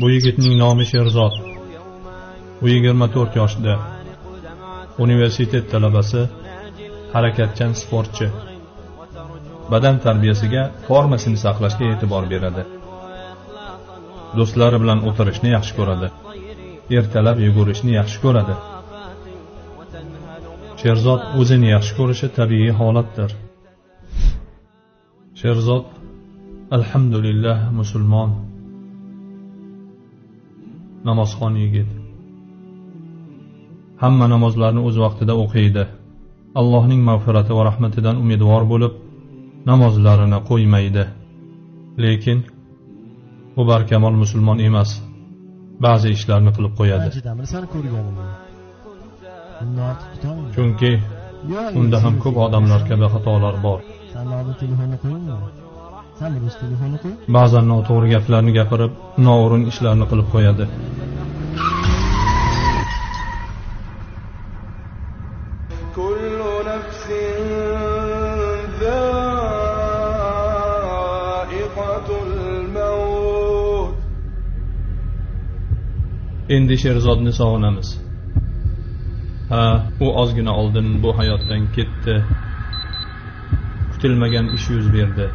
Bu yigitning nomi Sherzod. U 24 yoshda. Universitet talabasi, harakatchan sportchi. Badan tarbiyasiga, formasini saqlashga e'tibor beradi. Do'stlari bilan o'tirishni yaxshi ko'radi. Ertalab yugurishni yaxshi ko'radi. Sherzod o'zini yaxshi ko'rishi tabiiy holatdir. Sherzod alhamdulillah musulmon, namozxon yigit. Hamma namozlarni o'z vaqtida o'qiydi. Allohning mag'firati va rahmatidan umidvor bo'lib, namozlarini qo'ymaydi. Lekin u barkamol musulmon emas. Ba'zi ishlarni qilib qo'yadi. Chunki unda ham ko'p odamlar kabi xatolar bor. Ba'zan noto'g'ri gaplarni gapirib, noo'rin ishlarni qilib qo'yadi. Endi Sherzodni sog'inamiz. Ha, u ozgina oldin bu hayotdan ketdi. Kutilmagan ish yuz berdi.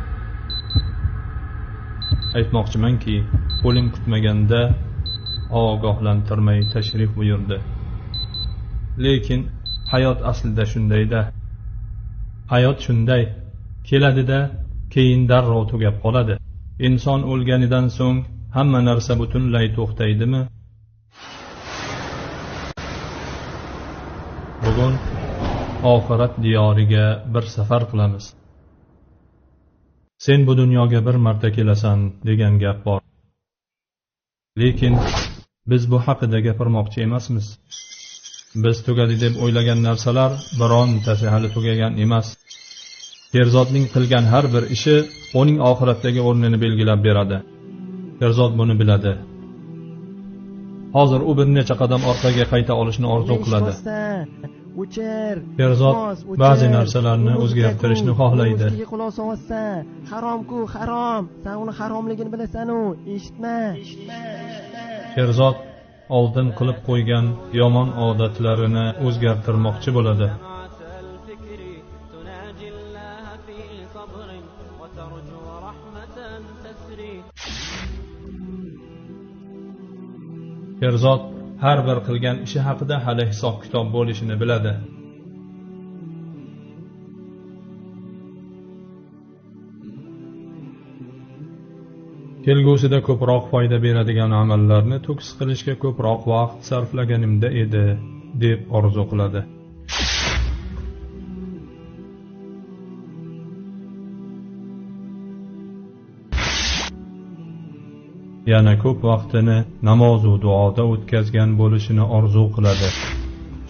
Aytmoqchimanki, o'lim kutmaganda ogohlantirmay tashrif buyurdi. Lekin hayot aslida shundayda. Hayot shunday, keladida, keyin darrov tugab qoladi. Inson o'lganidan so'ng hamma narsa butunlay to'xtaydimi? Bugun oxirat diyoriga bir safar qilamiz. Sen bu dunyoga bir marta kelasan degan gap bor. Lekin biz bu haqida gapirmoqchi emasmiz. Biz tugadi deb o'ylagan narsalar birontasi hali tugagan emas. Sherzodning qilgan har bir ishi uning oxiratdagi o'rnini belgilab beradi. Sherzod buni biladi. Hozir u bir necha qadam orqaga qayta olishni orzu qiladi. Sherzod ba'zi narsalarni o'zgartirishni xohlaydi. Haromku, harom. Sen uni haromligini bilasan-u, eshitma. Sherzod oldin qilib qo'ygan yomon odatlarini o'zgartirmoqchi bo'ladi. Sherzod har bir qilgan ishi haqida hali hisob-kitob bo'lishini biladi. Kelgusida ko'proq foyda beradigan amallarni to'kis qilishga ko'proq vaqt sarflaganimda edi, deb orzu qiladi. Yana ko'p vaqtini namoz va duoda o'tkazgan bo'lishini orzu qiladi.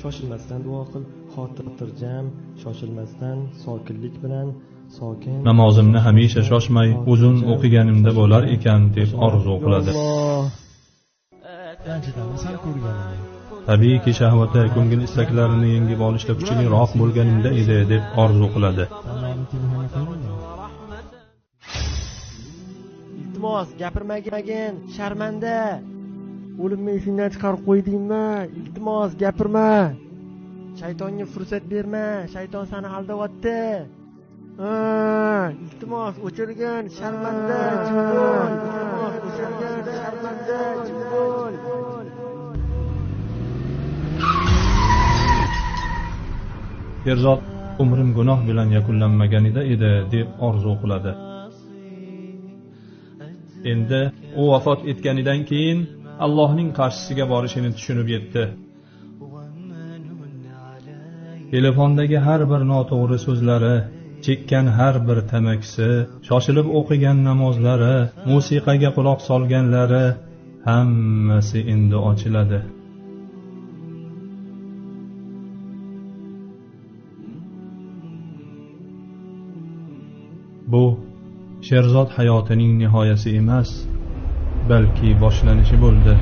Shoshilmasdan duo qil, xotirjam, shoshilmasdan, sokinlik bilan, sokin. Namozimni hamisha shoshmay, uzun o'qiganimda bo'lar ekan deb orzu qiladi. Tabiiyki shahvati, ko'ngil istaklarini yengib olishda kuchliroq bo'lganimda edi deb orzu qiladi. Iltimos, gapirmagin, sharmanda. O'limni esingdan chiqarib qo'ydingmi? Iltimos, gapirma. Shaytonga fursat berma, shayton seni aldayapti. Iltimos, o'chirgin, sharmanda, jim bo'l. Iltimos, o'chirgin, sharmanda, jim bo'l. Sherzod umrim gunoh bilan yakunlanmaganida edi deb orzu qiladi. Endi u vafot etganidan keyin Allohning qarshisiga borishini tushunib yetdi. Telefondagi har bir noto'g'ri so'zlari, chekkan har bir tamakisi, shoshilib o'qigan namozlari, musiqaga quloq solganlari hammasi endi ochiladi. Bu Sherzod hayotining nihoyasi emas, balki boshlanishi bo'ldi.